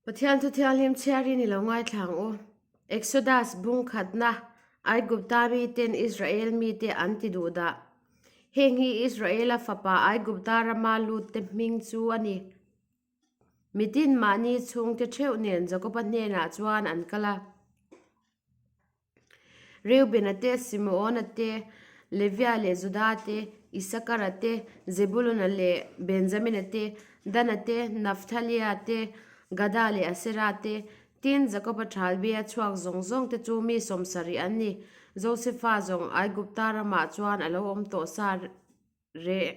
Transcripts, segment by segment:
Pathian thu thianghlim chhiarin i lo ngaithla ang u. Exodus bung khatna, Aigupta miten Israel mite an ti duh dah. Heng hi Israela fapa Aigupta rama lutte hming chu a ni. Mitin mahni chhungte theuh nen Jakoba hnenah chuan an kal a. Reubena te, Simeona te, Levia leh Juda te, Isakara te, Zebuluna leh Benjamina te, Dana te, Nafthalia te, Gada leh Asera te, tin, Jakoba ṭhalbia chhuak zawng zawng te chu mi 70 an ni. Josefa zawng Aigupta ramah chuan a lo awm tawh sa reh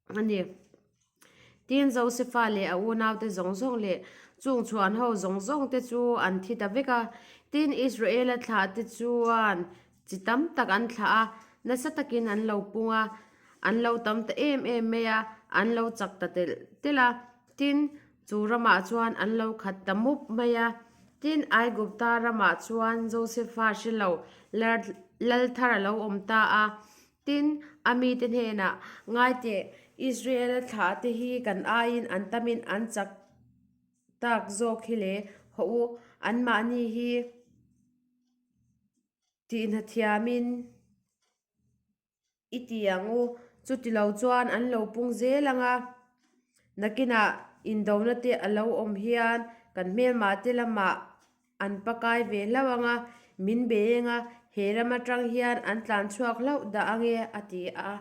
a ni. Tin, Josefa leh a unaute zawng zawng leh chung chhuan ho zawng zawng te chu an thi ta vek a. Tin, Israela thlah te chuan chi tam tak an thlah a, nasa takin an lo pung a, an lo tam ta em em mai a, an lo chak ta telh telh a. Tin, chu ramah chuan an lo khat ta mup mai a. Tin, Aigupta ramah chuan Josefa hre lo lal thar a lo awm ta a. Tin, a mite hnenah, Ngai teh, Israel-a thlahte hi kan aiin an tamin an chak tak zawk hi le, hawh u, anmahni hi tihna thiamin i ti ang u, chuti lo chuan an lo pung zel ang a, nakinah indona te a lo awm hian kan hmelmahte lamah An pakai ve hlauh ang a, min be eng a, he ram atang hian an tlan chhuak hlauh dah ang e, a ti a.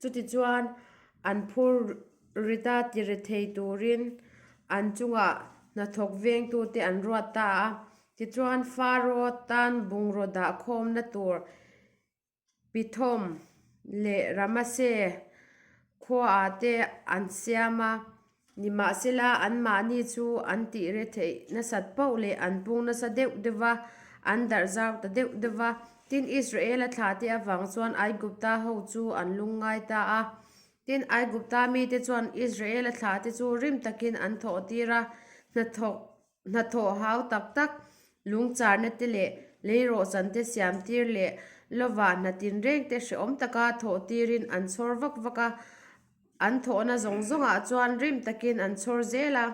Chutichuan, an phur rita ti ri thei turin an chungah hnathawk vengtute an ruat ta a. Tichuan, Faro tan bungraw dah khawmna tur Pithom leh Ramase khuaah te an siam a, nimahsela anmahni chu an tih re theih nasat poh leh an pung nasa deuh deuh va, an darh zau ta deuh deuh va. Tin, Israela thlahte avang chuan Aigupta ho chu an lungngai ta a. Tin, Aigupta mite chuan Israela thlahte chu rim takin an thawh tir a, hnathawk Hnathawh hau tak tak, lungcharna te leh leirawhchan te siam tir leh lovah hna tinreng te hrehawm taka thawh tirin an chhawr vak vak a, an thawhna zawng zawngah chuan rim takin an chhawr zel a.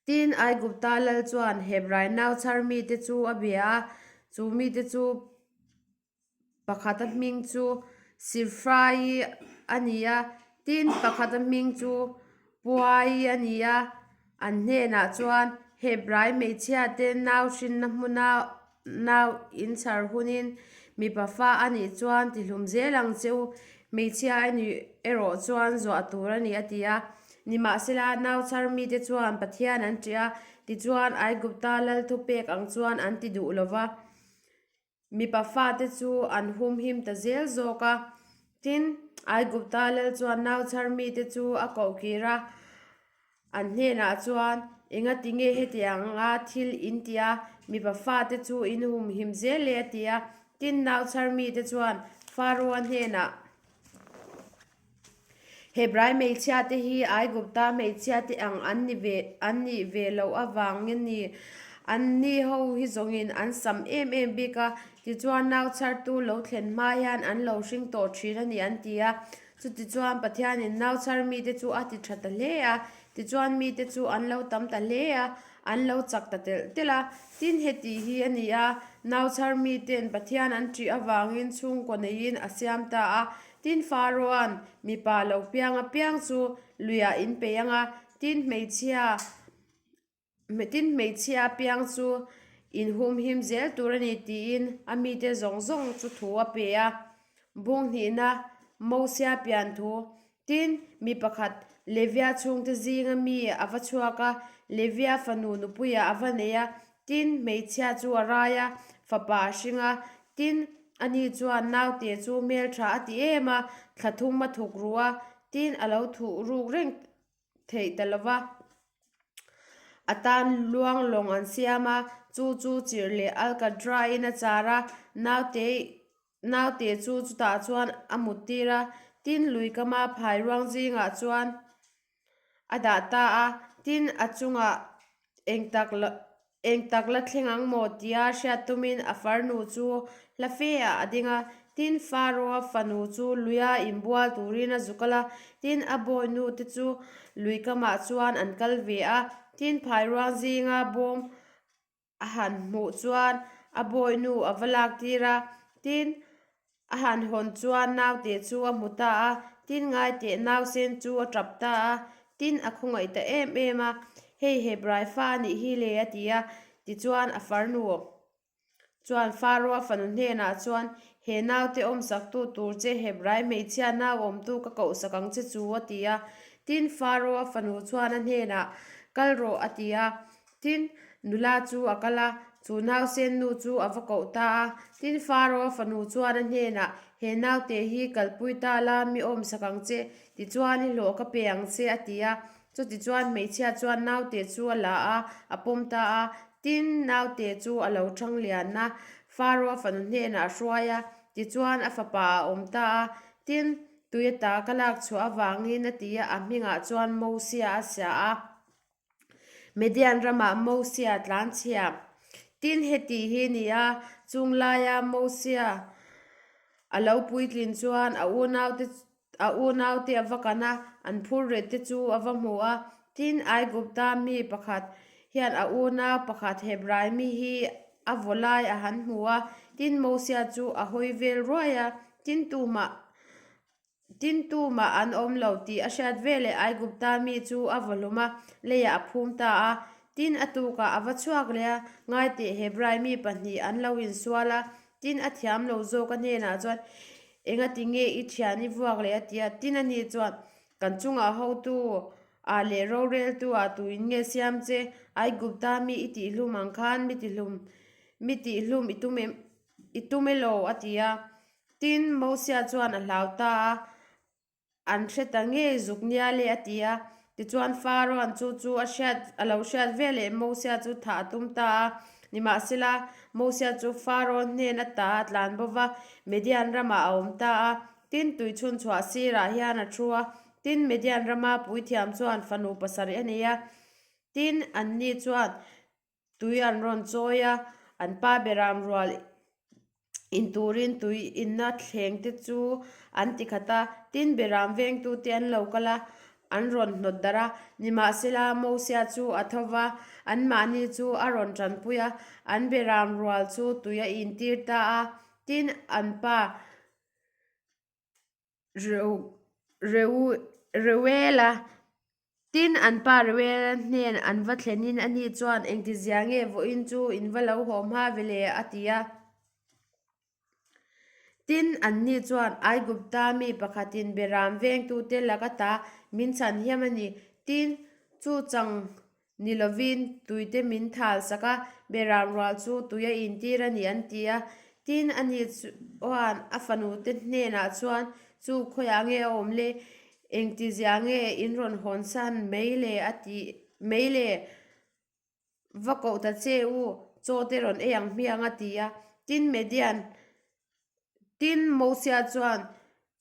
Tin, Aigupta lal chuan Hebrai nau chhar mite chu a bia a, chu mite chu Pakhata hming chu Sifrai a ni a, tin pakhata hming chu Puai a ni a. An hnenah chuan Hebrai hmeichhia te nau hrinna hmuna nau inchhar hunin mipa fa a nih chuan tihlum zel ang che u, hmeichhia a nih erawh chuan zuah tur a ni a ti a. Nimahsela nau chhar mite chuan Pathian an ṭih a, tichuan Aigupta lal thupek ang chuan an ti duh lo va. Mipa fate chu an humhim ta zel zawk a. Tin, Aigupta lal chuan nau chhar mite chu a koh kir a, an hnenah chuan, Engati nge hetianga thil in ti a, mipa fate chu in humhim zel e a ti a. Tin, nau chhar mite chuan Faroa hnenah, Hebrai hmeichhiate hi Aigupta hmeichhiate ang an ni ve an nih ve loh avangin ni anni ho hi zawngin an sam em em bik a, tichuan nau chhartu lo thlen hma hian an lo hring tawh thin a ni an ti a. Chutichuan Pathianin nau chhar mite chu a ti tha ta hle a, tichuan mite chu an lo tam ta hle a, an lo chak ta telh telh a. Tin, heti hi a ni a, nau chhar miten Pathian an ṭih avangin chhungkaw neiin a siam ta a, Tin, Faroan mipa lo piang apiang chu luiah in peih ang a, tin hmeichhia tin hmeichhia apiang chu in humhim zel tur a ni tiin a mite zawng zawng chu thu a pe a. Bung hnihna, Mosia pian thu. Tin, mi pakhat Levia chhungte zinga mi a va chhuak a, Levia fanu nupuiah a va nei a, Tin, hmeichhia chu a rai a, fapa a hring a. Tin, ani chuan naute chu hmeltha a ti em a, thla thum a thuk ru a, tin a lo thuh ruk reng theih ta lo va. A tan luang lawng an siam a, chu chu chirh leh alkatra-in a char a, naute naute chu chutah chuan a mut tir a. Tin, lui kama phai ruang zingah chuan a dah ta a, tin a chungah eng tak eng tak la thleng ang maw tia hriat tumin a farnu chu hla fe ah a ding a, tin Pharaoh-a fanu chu luia inbual turin a zu kal a, tin a bawinu te chu lui kamah chuan an kal ve a. Tin, phairuang zinga bawm a han hmuh chuan a bawihnu a va lak tir a. Tin, a han hawn chuan naute chu a hmu ta a. Tin, ngaiteh nausen chu a tap ta a. Tin, a khawngaih ta em em a, Hei Hebrai fa a nih hi le a ti a. Tichuan, a farnu chuan Faroa fanu hnenah chuan, He naute awmsaktu tur che Hebrai hmeichhia nau awmtu ka kohsak ang che chu, a ti a. Tin, Faroa fanu chuan a hnenah, Kal rawh, a ti a. Tin, nula chu a kal a, chu nausen nu chu a va koh ta a. Tin, Faroa fanu chuan a hnenah, He naute hi kalpui ta la, mi awmsak ang che, tichuan i hlawh ka pe ang che, a ti a. Chutichuan hmeichhia chuan naute chu a la a, a pawm ta a. Tin, naute chu a lo thang lian a, Faroa fanu hnenah a hruai a, tichuan a fapa a awm ta a. Tin, tui ata ka lak chhuah avangin a ti a, a hmingah chuan Mosia a sia a. Midian ramah Mosia tlanchhia. Tin, heti hi ni a, chung laia Mosia a lo puitlin chuan a unaute A unaute a va kan a, an phur ret te chu a va hmu a. Tin, Aigupta mi pakhat hian a unau pakhat Hebrai mi hi a vaw lai a han hmu a. Tin, Mosia chu a hawi vel ruai a, tin tumah tin tumah an awm lo tih a hriat veleh Aigupta mi chu a vaw hlum a, leiah a phum ta a. Tin, a tukah a va chhuak leh a, ngaiteh Hebrai mi pahnih an lo insual a, Tin, a thiam lo zawk a hnenah chuan, Engati nge i thian i vuak leh a ti a. Tin, ani chuan, Kan chungah hotu ah leh roreltu ah tuin nge siam che? Aigupta mi i tihhlum ang khan mi tihlum mi tihhlum i tum em i tum elaw? a ti a. Tin, Mosia chuan a hlau ta a. An hre ta ngei zuk nia le a ti a. Tichuan Pharaoh-a'n chu chu a hriat a lo hriat ve leh Mosia chu thah a tum ta a. Nimahsela, Mosia chu Pharaoh hnen ata a tlan bo va, Midian ramah a awm ta a. Tin, tuichhun chhuah sirah hian a thu a. Tin, Midian rama puithiam chuan fanu pasarih a nei a. Tin, anni chuan Tui an rawn chawi a, an pa beram rual in turin tui inna thleng te chu an ti khat a, tin beram vengtu te an lo kal a, an rawn hnawt darh a. Nimahsela Mosia chu a tho va, anmahni chu a rawn tanpui a, an beram rual chu tui a intir ta a, tin an pa Reuela Tin, an pa Reuela hnen an va thlenin ani chuan, Engtizia nge vawiin chu in va lo haw hma ve le? a ti a. Tin, anni chuan, Aigupta mi pakhatin Beram vengtute laka ta min chhan hiam a ni. Tin, chu chang Ni lovin, tuite min thal sak a, Beram rual chu tui a intir a ni an ti a. Tin, ani chuan a fanute hnenah chuan, Chu khawiah nge a awm le? Engtizia nge in rawn hawn san mai le a ti mai le? Va koh ta che u, chaw te rawn ei ang hmiang a ti a. Tin, Median Tin, Mosia chuan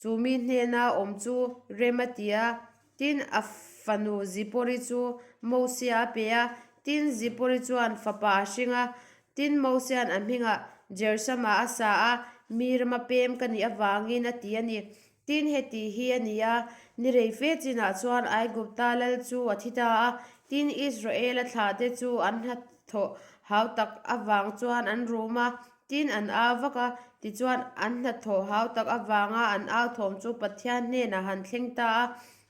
chu mi hnena awm chu rem a ti a, tin, a fanu Zipori chu Mosia a pe a. Tin, Zipori chuan fapa a hring a, tin, Mosia'n a hmingah Jersama a sa a, mi rama pem ka nih avangin a ti a ni. Tin, heti hi a ni a, ni rei fe chinah chuan Aigupta lal chu a thi ta a, tin, Israela thlahte chu an hnathawh hau tak avang chuan an rum a, Tin, an au vak a, tichuan an hnathawh hau tak avanga an au thawm chu Pathian hnenah han thleng ta a.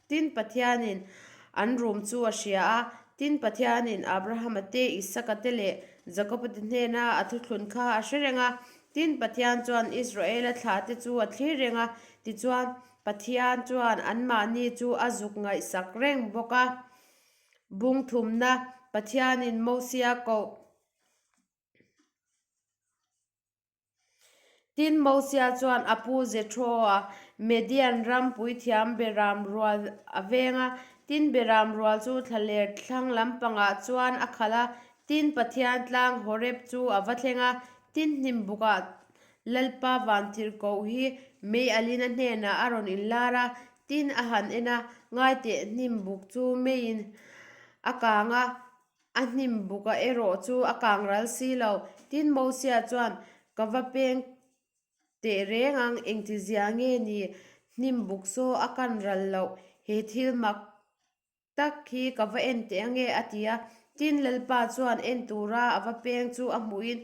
Tin, Pathianin an rum chu a hria a. Tin, Pathianin Abrahama te, Isaka te leh Jakoba te hnena a thuthlun kha a hre reng a. Tin, Pathian chuan Israela thlahte chu a thlir reng a, tichuan Pathian chuan anmahni chu a zuk ngaihsak reng bawk a. Bungthumna, Pathianin Mosia koh. Tin, Mosia chuan a pu Jethro-a Midian ram puithiam Beram rual a veng a. Tin, Beram rual chu thlaler thlang lampangah chuan a khalh a. Tin, Pathian tlang Horeb chu a va thleng a. Tin, hnimbukah Lalpa vantirhkoh hi mei alin a hnenah a rawn inlar a. Tin, a han en a, ngaiteh hnimbuk chu meiin a kang a. A hnim buka erawh chu a kang ral si lo. Tin, Mosia chuan, Ka va peng teh reng ang, engtizia nge ni hnim buk saw a kan ral loh? He thil mak tak hi ka va en teh ange a ti a. Tin, Lalpa chuan en tura a va peng chu a hmuhin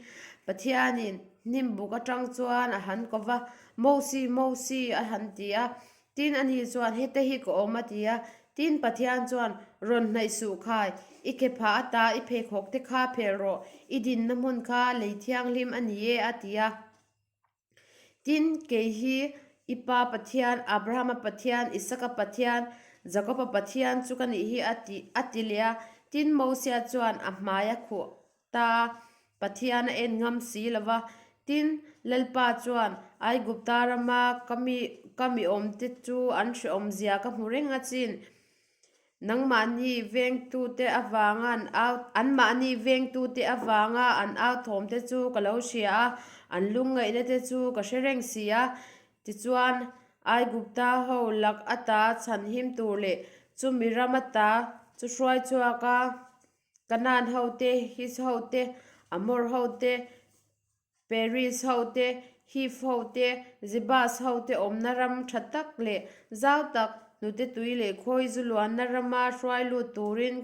Pathianin hnim buk atang chuan a han ko va, Mosi, Mosi a han ti a. Tin, ani chuan, Heta hi ka awm a ti a. Tin, Pathian chuan, Rawn hnaih suh khai, i kephah ata i pheikhawk te kha phel rawh, i dinna hmun kha lei thianghlim a ni e a ti a. Tin, kei hi i pa Pathian, Abrahama Pathian, Isaka Pathian, Jakoba Pathian chu ka nih hi a ti, a ti leh a. Tin, Mosia chuan a hmai a khuh ta a, Pathian a en ngam si lo va. Tin, Lalpa chuan, Aigupta rama ka mi, ka mi awmte chu an hrehawmzia ka hmu reng a chin. Nangmahni vengtute avanga an au, anmahni vengtute avanga an au thawmte chu ka lo hria a, an lungngaihna te chu ka hre reng si a. Tichuan, Aigupta ho lak ata chhanhim tur leh chumi ram ata chu hruai chhuak a, Kanaan hote, His hote, Amor hote, Peris hote, Hiv hote, Jebus hote awmna ram tha tak leh zau tak hnute tui leh khawi zu luanna rama hruai lut turin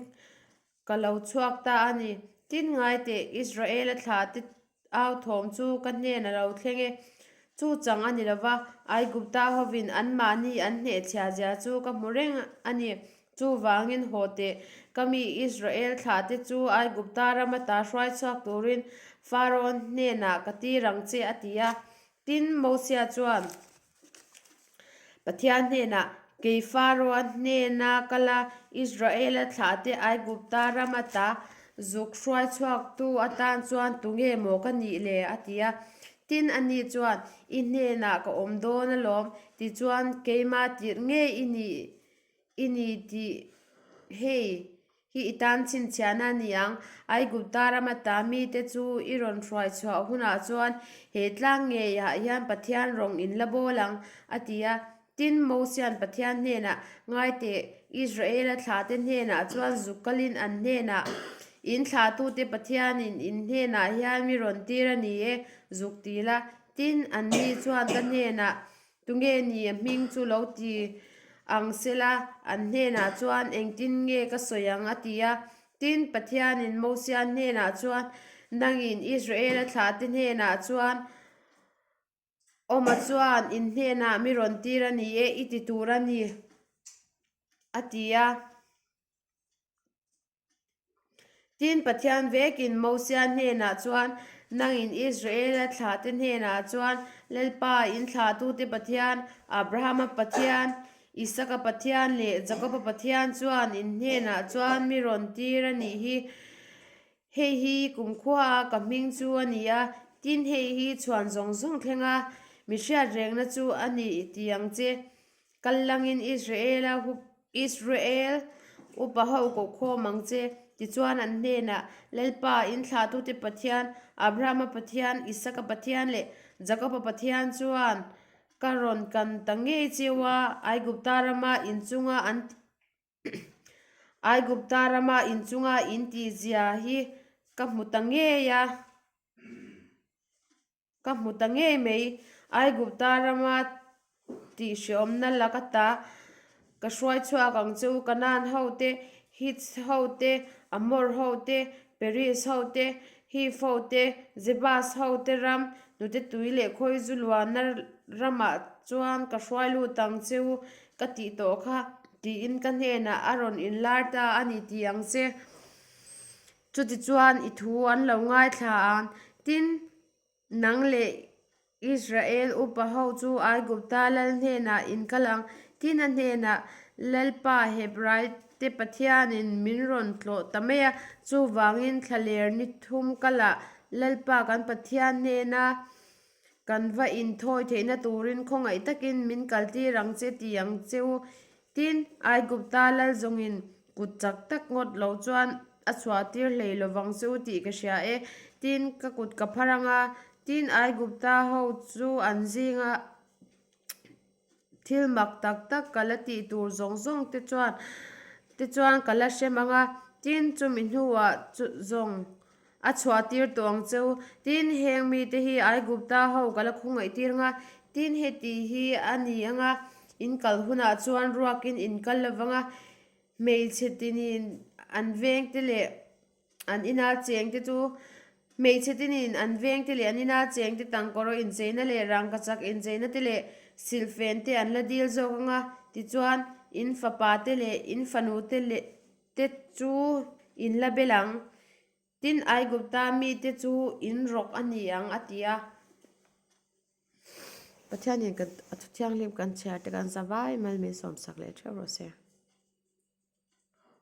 ka lo chhuak ta a ni. Tin ngai teh, Israela thlahte au thawm chu ka hnen a lo thleng e. Chu chang a ni lo va, Aigupta hovin anmahni an hnehchhia zia chu ka hmu reng a ni. Chuvangin haw teh, ka mi Israel thlahte chu Aigupta rama ta hruai chhuak turin Farawn hnenah ka tir ang che, a ti a. Tin, Mosia chuan Pathian hnenah, Kei Farawn hnena kal a, Israela thlahte Aigupta rama ta zuk hruai chhuaktu atan chuan tunge maw ka nih le? a ti a. Tin, ani chuan, I hnenah ka awm dawn alawm, tichuan keimah tirh ngei i nih I ni tih hei hi i tan chhinchhiahna a ni ang. Aigupta rama ta mite chu i rawn hruai chhuah hunah chuan he tlang ngeiah hian Pathian rawng in la bawl ang, a ti a. Tin, Mosia'n Pathian hnenah, Ngai teh, Israela thlahte hnenah chuan zuk kalin an hnenah, In thlahtute Pathianin in hnenah hian mi rawn tir a ni e, zuk ti la. Tin, anni chuan ka hnenah, Tunge ni a hming chu lo ti ang sela, an hnenah chuan engtin nge ka sawi ang a ti a. Tin, Pathianin Mosia hnenah chuan, Nangin Israela thlahte hnenah chuan Awma chuan in hnenah mi rawn tir a ni e, i ti tur a ni, a ti a. Tin, Pathian vekin Mosia hnenah chuan, Nangin Israela thlahte hnenah chuan, Lalpa, in thlahtute Pathian, Abrahama Pathian, Isaka Pathian leh Jakoba Pathian chuan in hnenah chuan mi rawn tir a nih hi. Hei hi kumkhuaa ka hming chu a ni a, tin hei hi chhuan zawng zawng thlenga mi hriat rengna chu a ni ti ang che. Kal langin Israela hup Israel upa ho kohkhawm ang che. Tichuan an hnenah, Lalpa, in thlahtute Pathian, Abrahama Pathian, Isaka Pathian leh Jakoba Pathian chuan ka rawn kan ta ngei cheu a, Aigupta rama in chunga an Aigupta rama in chunga in tihzia hi ka hmu ta ngei a. Ka hmu ta ngei mai, Aigupta rama tihhreawmna lak ata ka hruai chhuak ang che u, Kanaan ho te, Hits ho te, Amor ho te, Peris ho te, Hiv ho te, Jebus ho te ram, hnute tui leh khawi zu luanna ramah chuan ka hruai lut ang che u ka tih tawh kha, tiin ka hnenah a rawn inlar ta a ni ti ang che. Chutichuan i thu an lo ngaithla a, tin, nang leh Israel upa ho chu Aigupta lal hnenah in kal ang. Tin, a hnenah, Lalpa, Hebraite Pathianin min rawn tlawh ta mai a, chuvangin thlaler ni thum kalah Lalpa kan Pathian hnena kan va inthawi theihna turin khawngaih takin min kaltir ang che ti ang che u. Tin, Aigupta lal zawngin kut chak tak ngawt lo chuan a chhuahtir hlei lovang che u tih ka hria e. Tin, ka kut ka phar ang a, tin, Aigupta ho chu an zinga thil mak tak tak ka la tih tur zawng zawng te chuan te chuan ka la hrem ang a, tin, chumi hnuah chu zawng a chhuahtir tawh ang che u. Tin, heng mite hi Aigupta ho ka la khawngaihtir ang a, tin, heti hi a ni ang a, in kal hunah chuan ruakin in kal lo vang a. Hmeichhe tinin an vengte leh an ina chengte chu Hmeichhe tinin an vengte leh an ina chengte tangkawraw incheina leh rangkachak incheina te leh silhfen te an la dil zawk ang a, tichuan in fapa te leh in fanu te leh te chu in la bel ang. Tin, Aigupta mite chu in rawk a ni ang, a ti a. Pathianin kan a thu thianghlim kan chhiar te kan zavai mal min sawmsak leh theuh rawh se.